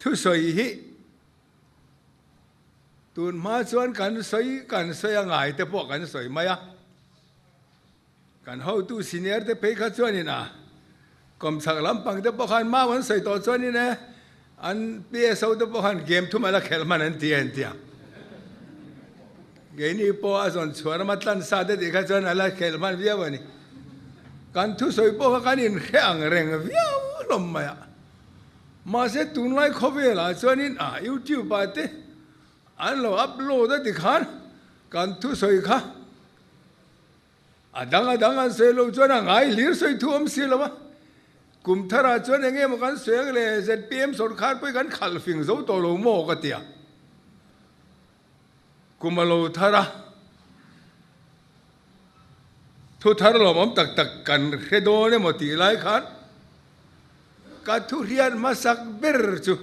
Thusawi hi tun hma chuan kan sawi kan sawi a ngai te pawh kan sawi mai a. Kan hotu senior te phei kha chuanin a kawmchhak lampang te pawh khan mau an sawi tawh chuanin e an PSO te pawh khan game thum a la khelh hman an ti a an ti a. Keini pawh a zawn chhuah rama tlan sa te tih kha chuan a la khelh hman viau a ni. Kan thusawi pawh kha kan inhre ang reng viau hlawm mai a. Mahse tunlai khawvelah chuanin a YouTube ah te an lo upload a tikhan kan thusawi kha a dang a dang an sawi lo chuan a ngai hlir sawi thu awm si lo a. Kum tharah chuan eng emaw kan sawi ang le zpm sawrkhar pawh hi kan khalh fing zo tawh lo maw ka ti a. Kum a lo thar a, thu thar lawmawm tak tak kan hre dawn emaw tih lai khan ka thu hriat hmasak ber chu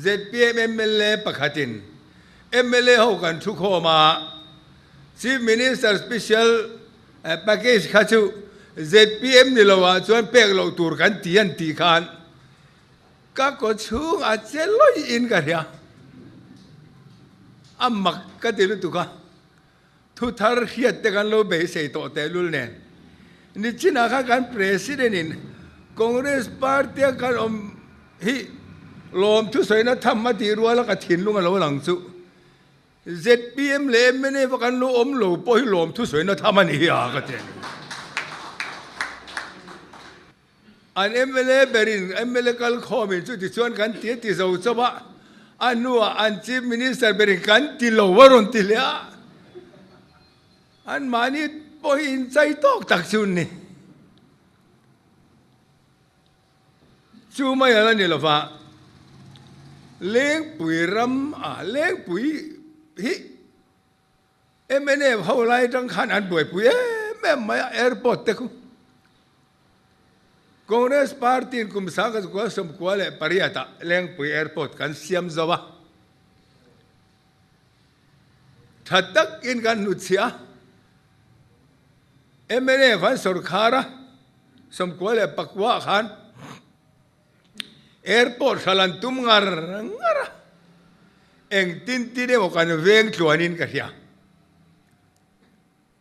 zpm mla pakhatin mla ho kan thu khawm a, Chief Minister Special Package kha chu zpm ni lo ah chuan pek loh tur kan ti an tih khan Ka kaw chhung a che lawih in ka hria. A mak ka ti lutuk a, thu thar hriat te kan lo beisei tawh tehlul nen. Nichinah khan kan President in Congress party a kan awm hi lawm thusawina tham a tih rual a ka thinlung a lo lang chu. Zpm leh mnf a kan lo awm lo pawh hi lawm thusawina tham a ni hi a ka ti a ni. An mla berin mla kal khawmin chuti chuan kan ti a ti zo chauh a, a hnuah an Chief Minister berin kan ti lo a rawn ti leh a, anmahni pawh hi inchai tawk tak chu an ni. Chu mai ala ni lova, Lengpui ram ah Lengpui hi Mnf ho lai atang khan an buaipui em em mai a, airport te khu. Congress party in kum sangkhat kua 98 ah Lengpui airport kan siam zo a. Tha tak in kan hnutchhiah a. Mnf an sawrkhar a, 99 ah khan Airport hral an tum ngar ngar a, engtin tin emaw kan veng tluanin ka hria.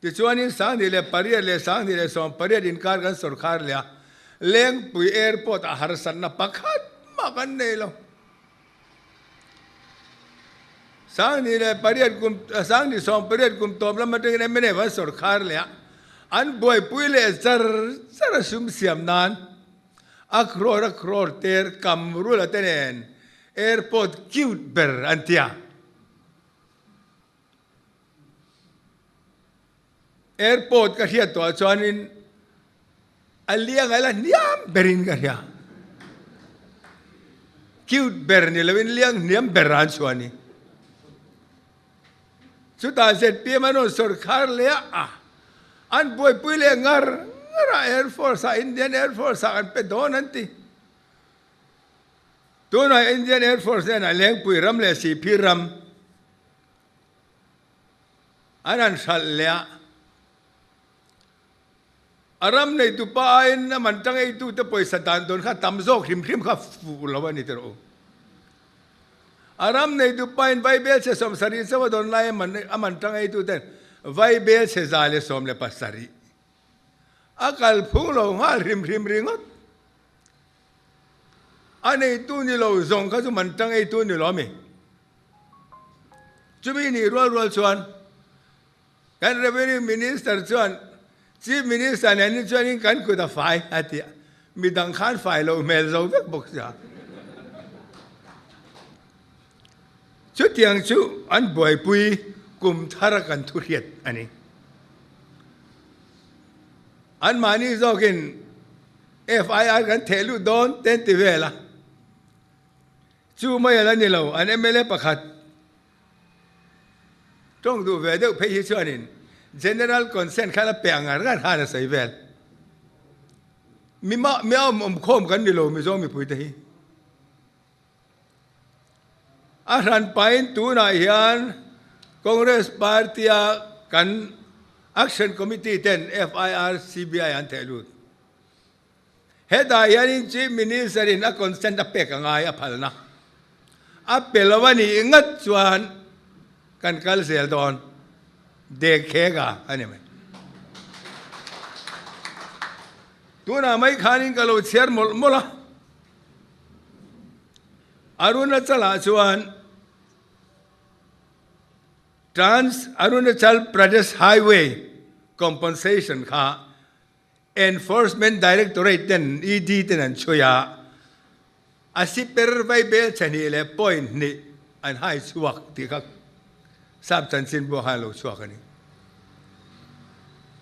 Tichuanin 28 leh 28 inkar kan sawrkhar leh a, Lengpui Airport ah harsatna pakhat mah kan nei lo. 28 kum, 28 kum tawp lam atangin mnf an sawrkhar leh a, an buaipui leh char char a sum siam nan. A crore a crore ter kam rula te nen airport cute ber an ti a. Airport ka hriat tawh ah chuanin a liang a la hniam berin ka hria. Cute ber ni loin liang hniam ber an chhuah a ni. Chutah zpm an rawn sawrkhar leh a, an buaipui leh ngar ngar a, Air Force ah, Indian Air Force ah kan pe dawn an ti. Tunah Indian Air Force hnenah Lengpui ram leh Sihphir ram an han hralh leh a, a ram neitu pa aiin a man tang eitute pawisa dan dawn kha tam zawk hrim hrim kha fuh lo a ni tawh u. A ram neitu pain Vaibel chhe 70 chauh a dawn lai a man a man tang eituten Vaibel chhe 117 a kal phung lo nghal hrim hrim ringawt. A neitu ni lo zawng kha chu man tang eitu ni lo a mi. Chumi nih rual rual chuan Kan Revenue Minister chuan Chief Minister nen hi chuanin kan kut a fai a ti a, midang khan fai loh hmel zo vek bawk sia. Chutiang chu an buaipui kum thar a kan thu hriat a ni. Anmahni zawkin FIR kan theh lut dawn te an ti vel a, chu mai ala ni lo, an mla pakhat Tawng duh ve deuh phei hi chuanin General Consent khan a pe ang ngar ngar khan a sawi vel. Mi mah mi awm awm khawm kan ni lo Mizo mipuite hi. A hran pahin tunah hian Congress Party a kan Action Committee ten FIR, CBI an theh lut. Hetah hianin Chief Minister in a consent a pek a ngai a phalna a pe lo a nih ngat chuan kan kal zel dawn dekhega a ni mai. Tunah mai khanin ka lo chhiar mawlh mawlh a, Arunachal-ah chuan Trans Arunachal Pradesh Highway Compensation kha Enforcement Directorate ten, ED, ten an chhui a, a siper vaibel chhahnih leh point hnih an hai chhuak tih kha sap chanchin pawh khan a lo chhuak a ni.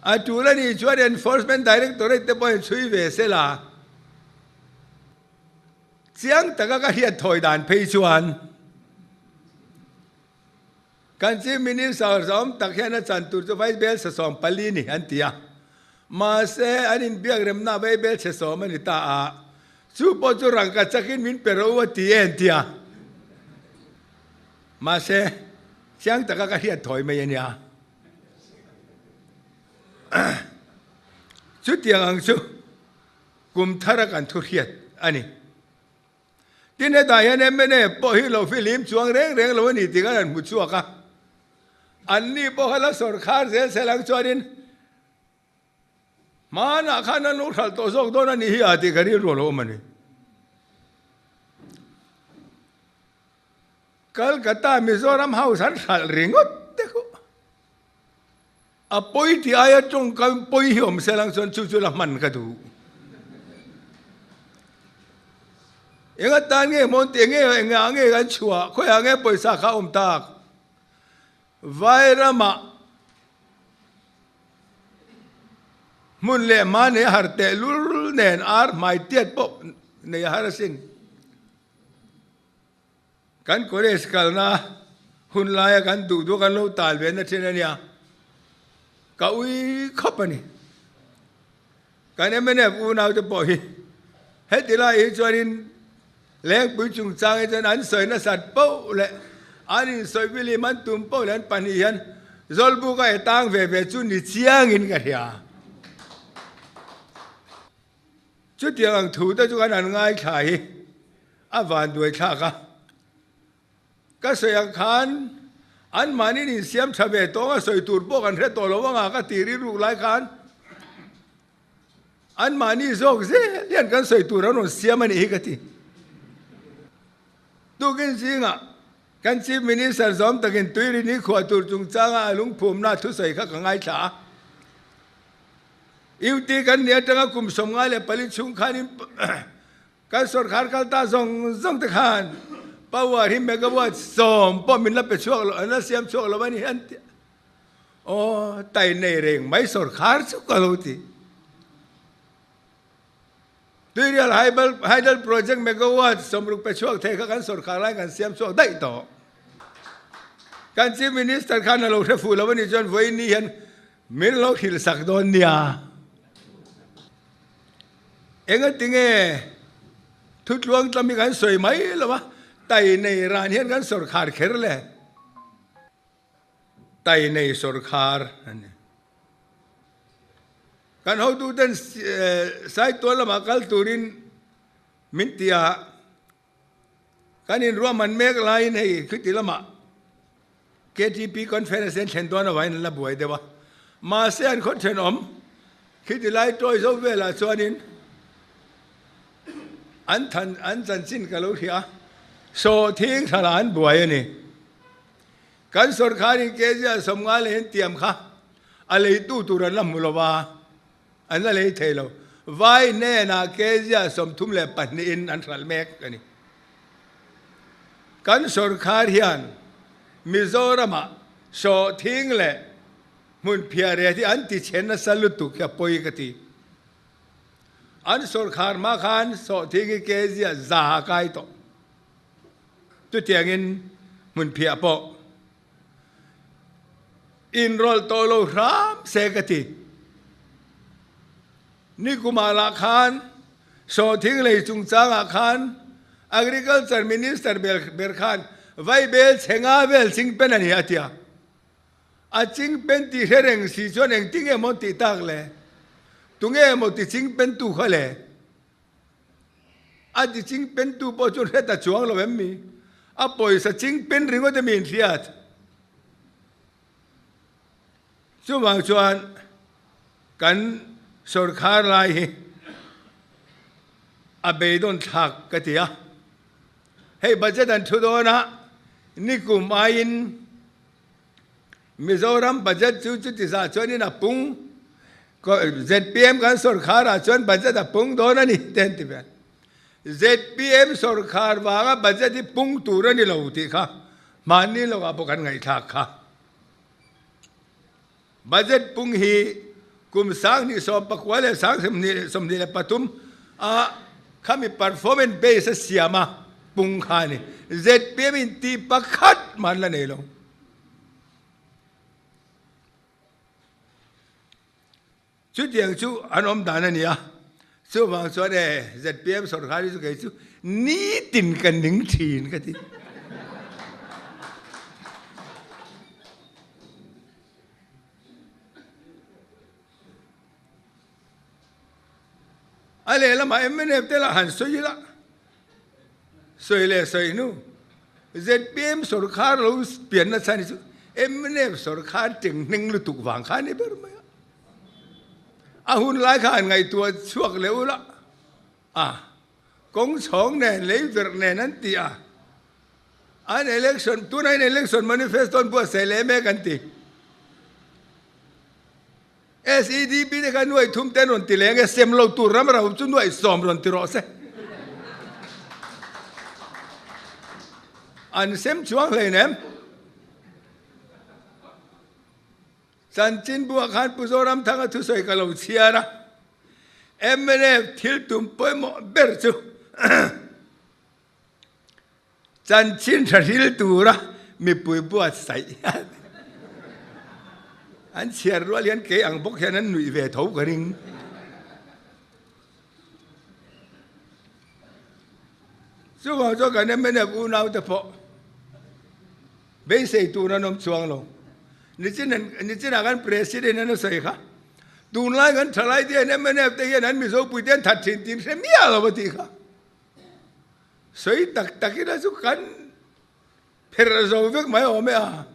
A tul a nih chuan Enforcement Directorate te pawhin chhui ve se la, chiang taka ka hriat thawi dan phei chuan Kan Chief Minister zawm tak hian a chan tur chu Vaibel 14 ni an ti a, mahse an inbiak remna Vaibel chhe sawm a ni ta a, chu pawh chu rangka chakin min pe ro a ti e an ti a, mahse chiang taka ka hriat thawi mai a nia. Chutiang ang chu kum thara kan thu hriat a ni. Tin, hetah hian mnf pawh hi lo fihlim chuang reng reng lo a ni tih kan han hmu chhuak a. Anni pawh kha la sawrkhar zel sel ang chuanin hmanah khan an lo hralh tawh zawk dawn a nih hi a tih ka rilru a lo awm a ni. Calcutta Mizoram House an hralh ringawt te khuh. A pawi tih aia tawngkam pawi hi awm se lang chuan chu chu la hman ka duh. Eng atan nge mawn tih nge engah nge kan chhuah khawiah nge pawisa kha awm tak. Vairamah hmun leh hma nei a har tehlul nen ar hmai tiat pawh nei a har asin. Kan college kalna hun laia kan duh duh kan lo tal ve na thin a nia, ka ui khawp a ni. Kan mnf unau te pawh hi heti lai hi chuanin Lengpui chungchang hi chuan an sawi nasat poh leh an insawi vilim an tum poh leh an pahnih hian Zawlbuk a e tang ve ve chu ni chiangin ka hria. Chutiang ang thu te chu kan han ngaithla hi a vanduai thlak a. Ka sawi ang khan anmahni insiam tha ve tawng a sawi tur pawh kan hre tawh lo anga ka ti rilruk lai khan anmahni zawk zel hian kan sawi tur an rawn siam a nih hi ka ti. Tukin zingah kan Chief Minister zawm takin Tuirini khuah tur chungchanga a lungphumna thusawi kha ka ngaithla a. UT kan nih atanga kum 54 chhung khanin kan sorkar kal ta zawng zawng te khan power hi megawatt 10 pawh min la pe chhuak lo, an la siam chhuak lo a ni an ti a. Aw, tai nei reng mai sorkar chu ka lo ti. Tuirial Hydel Project megawatt 60 pe chhuak thei kha kan sorkar lai kan siam chhuak daih tawh. Kan Chief Minister khan a lo hre fuh lo a nih chuan vawiin ni hian Min lo hrilh sak dawn nia. Engatinge thutluang tlam hi kan sawi mai lo a, tai nei ran hian kan sawrkhar kher le. Tai nei sawrkhar a ni. Kan hotuten Saitual lamah kal turin min ti a, Kan inruahman mek laiin hei khiti lamah KTP Conference an thlen dawn avangin an la buai deuh a. Mahse an khaw thenawm khiti lai tawi zo velah chuanin an than an chanchin ka lo hria a, sawhthing thlalah an buai a ni. Kan sawrkharin KZia 50 leh in tiam kha a leitu tur an la hmu lo va. An la lei thei lo. Vai hnenah kezia 32 in an hralh mek a ni. Kan sawrkhar hian Mizoramah sawhthing leh hmunphiah reh hi an ti chhe nasa lutuk hi a pawi ka ti. An sawrkhar hma khan sawhthing hi kezia 100 a kai tawh. Chutiangin hmunphiah pawh Inrawlh tawh lo hram se ka ti. Nikumah lah khan sawhthing lei chungchangah khan Agriculture Minister ber khan vaibel chhe nga vel chingpen a ni a ti a. A chingpen tih hre reng si chuan engtin nge maw tih tak le? Tunge maw ti chingpen tu kha le? A ti ching pen tu pawh chu hret a chuang lo em mi? A pawisa ching pen ringawt emi in hriat? Chuvang chuan kan sawrkhar lai hi a beidawn thlak ka ti a. Hei budget an thu dawn a, nikum aiin Mizoram budget chu chuti zah chuanin a pung, zpm kan sawrkhar ah chuan budget a pung dawn a ni te an ti ve. Zpm sawrkhar vanga budget hi pung tur a ni lo tih kha hmanni lawkah pawh kan ngaihthlak kha. Budget pung hi kum 2019 leh 2023 a khami performance base a siam a pung kha a ni. Zpm in tih pakhat mah an la nei lo. Chutiang chu an awm dan a ni a, chuvang chuan e zpm sawrkar hi chu kei chu nitin ka ning thin ka ti. A lehlamah mnf te lah han sawi ila, sawi leh sawi hnu zpm sawrkar lo pian nasa ni chu mnf sawrkar chenghneng lutuk vang kha a ni ber mai a. A hun lai kha an ngaihtuah chhuak leh ula a, kawng chhawng nen lei verh nen an ti a, an election tunah hian election manifesto an buatsaih leh mek an ti. SEDP te kha nuai thum te an rawn ti leng e, sem lo tur ram ro chu nuai sawm rawn ti rawh se. An sem chuang hleinem. Chanchin buah khan Pu Zoramthanga thusawi ka lo chhiar a, mnf thil tum pawimawh ber chu Chanchin tha hril tura mipui buatsaih an chhiar rual hian kei ang bawk hian an nuih ve tho ka ring. Chuvang chuan kan mnf unaute pawh beisei tur an awm chuang lo. Nichinah kan President an a sawi kha, tunlai kan thalai te hian mnf te hian an Mizo puite an that thin tih an hre miah lo a tih kha. Sawi tak tak ila chu kan pherh zo vek mai awm e a.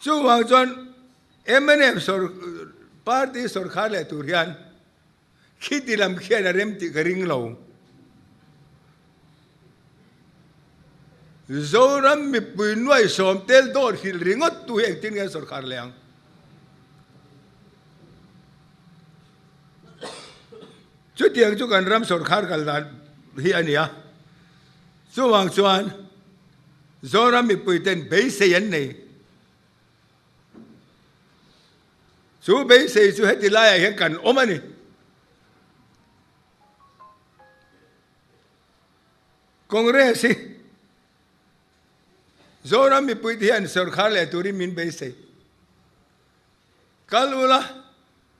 Chuvang chuan mnf sawr party sawrkhar leh tur hian khiti lam khian a rem tih ka ring lo. Zoram mipui nuai sawm tel dawr hrilh ringawt tu hi engtin nge sawrkhar leh ang? Chutiang chu kan ram sawrkhar kal dan hi a ni a, chuvang chuan Zoram mipui ten beisei an nei. Chu beisei chu heti laiah hian kan awm a ni. Congress hi Zoram mipui te hian sawrkhar leh turin min beisei. Kal ula,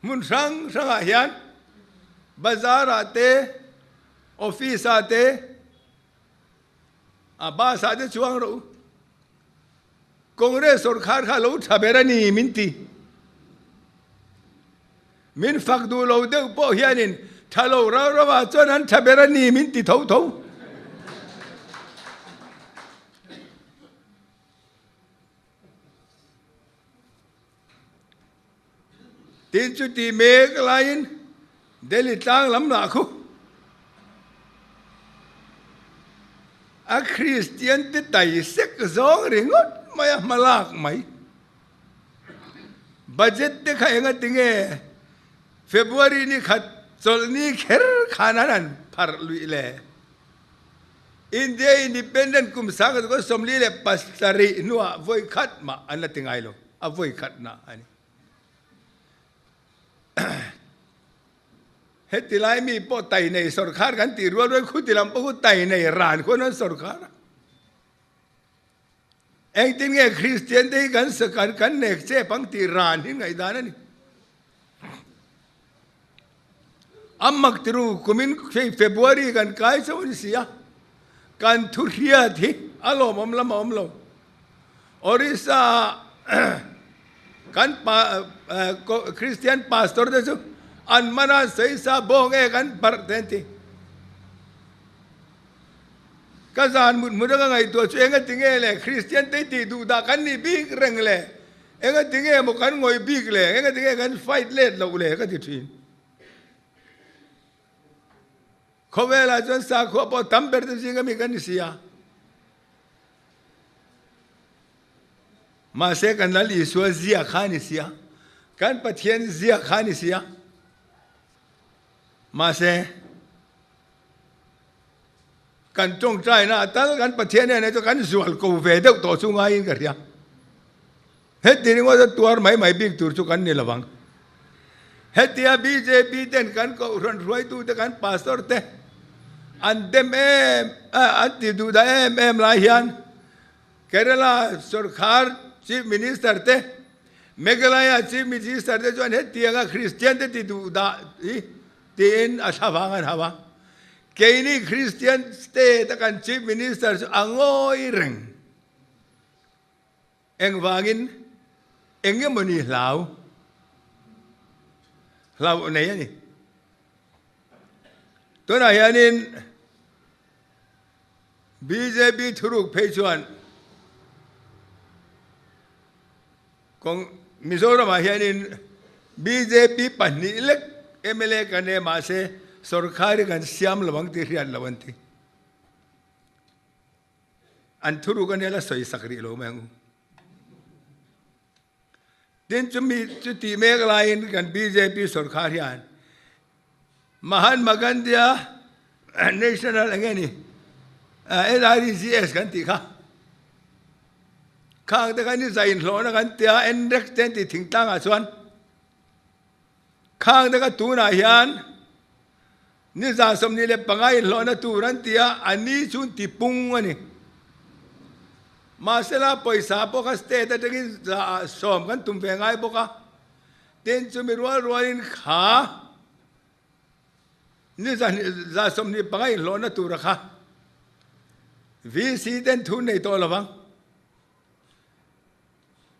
hmun hrang hrangah hian bazar ah te, office ah te, a bus ah te chuang rawh u. Congress sawrkhar kha lo tha ber a ni min ti. Min fak duh lo deuh pawh hianin tha lo rau rau ah chuan an tha ber a ni min ti tho tho. Tin chu ti mek laiin Delhi tlang lam lah khu a Kristian te tai sek zawng ringawt mai a hma lak mai. Budget te kha enga tinge February ni khat chawlhni kher khan an han pharh luih le. India Independent kum 1947 hnuah vawi khat mah an la ti ngai lo, a vawi khatna a ni. Heti lai mi pawh tai nei sawrkhar kan tih rual rual khuti lam pawh khu tai nei ran khuan an sawrkhar a. Engtin nge Kristian te hi kan kan kan nek chep ang tih ran hi ngaihdan a ni. A mak tiru kumin hei February kan kai chauh a ni si a, kan thu hriat hi a lawmawm lam a awm lo. Orissa ah kan pa Christian pastor te chu an man a sawi sa bawng e kan barh te an ti. Ka zan mut hmun a ka ngaihtuah chu enga tinge le Kristian te tih duh dah kan nih bik reng le, enga tinge maw kan ngawih bik le, enga tinge kan fight let loh le ka ti thin. Khawvelah chuan sakhua pawh tam ber te zinga mi kan ni si a. Mahse kan Lal Isua zia kha a ni si a, kan Pathian zia kha a ni si a. Mahse kan tawngtaina a tal kan Pathian nen chu kan zual ko ve deuh tawh chu ngaiin ka hria. Heti ringawt a tuar mai mai bik tur chu kan ni lovang. Hetia bjp ten kan kohhran hruaitute kan pastor te an dem em an ti duh dah em em lai hian Kerala sorkar Chief Minister te Meghalaya Chief Minister te chuan hetianga Kristian te ti duh dah hi tiin a thla vang an hau a. Keini Kristian state a kan Chief Minister chu a ngawi reng. Engvangin eng emawni hlau hlauh nei a ni. Tunah hianin bjp thuruk phei chuan Kawng Mizoramah hianin bjp pahnih lek mla kan e mahse sorkar hi kan siam lo ang tih hriat lo an ti. An thuruk a nia la sawi sak rih lo mai ang u. Tin chumi chu tih mek laiin kan bjp sorkar hian Mahatma Gandhi-a National eng nge ni NREGS kan tih kha khang te kha ni zai inhlawhna kan tia NREGS te an tih thingtlangah chuan khang te kha tunah hian Ni 25 inhlawhna tur an ti a, a ni chu an ti pung a ni. Mahsela pawisa pawh kha state atangin 100 kan tum ve ngai bawk a, tin chumi rual rualin kha ni 25 inhlawhna tura kha VC ten thu nei tawh lovang.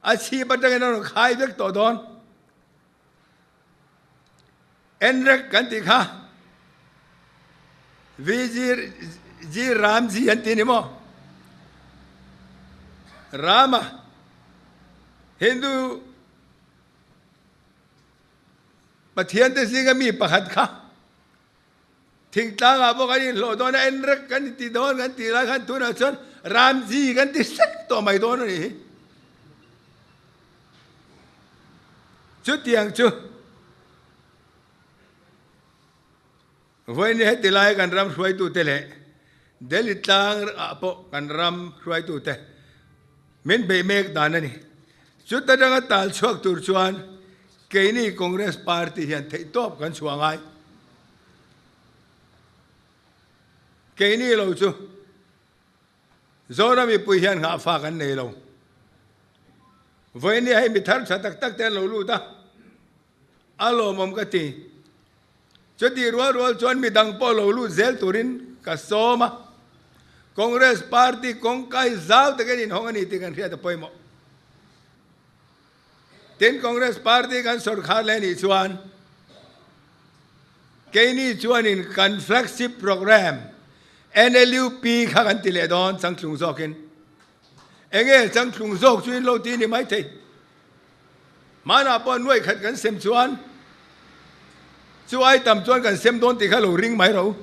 A chhip atangin a rawn khai vek tawh dawn. Enrek kan tih kha VG G Ramji an ti ni maw? Rama Hindu Pathian te zinga mi pakhat kha Thingtlang ah pawh kan inhlawh dawn a, enrek kan inti dawn kan tih lai khan tunah chuan Ramji kan ti sek tawh mai dawn a nih hi. Chutiang chu vawiin heti lai kan ram hruaitute leh Delhi tlang ah pawh kan ram hruaitute min beih mek dan a ni. Chuta danga tal chhuak tur chuan keini Congress party hian theihtawp kan chhuah ngai. Keini lo chu Zoram mipui hian nghahfa kan nei lo. Vawiin hei mi thar tha tak tak te an lo lut a, a lawmawm ka ti. Chutih rual rual chuan midang pawh lo lut zel turin ka sawm a, Congress party kawngkai zau takin inhawng a ni tih kan hriat a pawimawh. Tin, Congress party kan sawrkhar leh nih chuan keini chuanin kan flagship programme NLUP kha kan ti leh dawn changtlung zawkin. Enge changtlung zawk chu in lo ti ni mai thei. Hmanah pawh nuai khat kan sem chuan chu ai tam chuan kan sem dawn tih kha lo ring mai ro.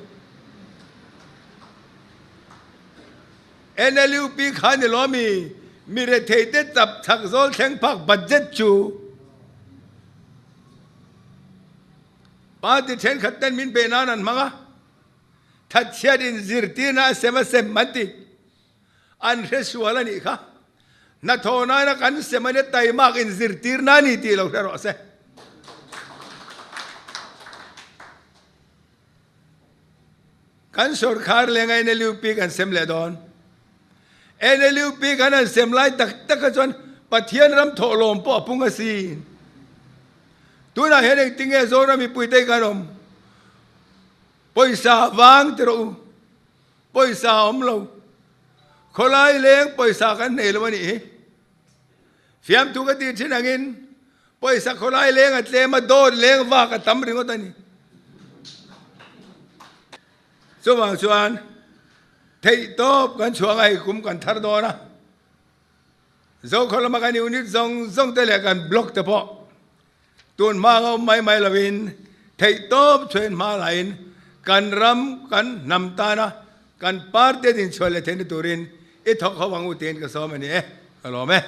NLUP kha ni lo mi, mi rethei te chap chak zawl thleng phak budget chu party thenkhat ten min pe nan an hmang a, thatchhiat in zirtirna a sem a sem an ti. An hre sual a nih kha. Hnathawh nana kan sem ania taimak in zirtirna a ni tih lo hre rawh se. Kan sorkar lenga NLUP kan sem leh dawn. NLUP kan han sem lai tak tak a chuan Pathian ram thawhlawm pawh a pung asin. Tunah hian engtinge Zoram mipuite kan awm? Pawisa vang ti rawh u. Pawisa a awm lo. Khawlai leng pawisa kan nei lo a nih hi. Fiamthu ka tih thin angin pawisa khawlai leng a tlem a, dawt leng vak a tam ringawt a ni. Chuvang chuan. Theihtawp kan chhuah anga hei kum kan thar dawn a, Zokhaw lama kan unit zawng zawng te leh kan block te pawh tun hma anga awm mai mai lovin theihtawp chhuahin hma laiin kan ram kan hnam tana kan party a dinchhuah leh theihna turin i thawk ho ang u tiin ka sawm a ni e, ka lawm e.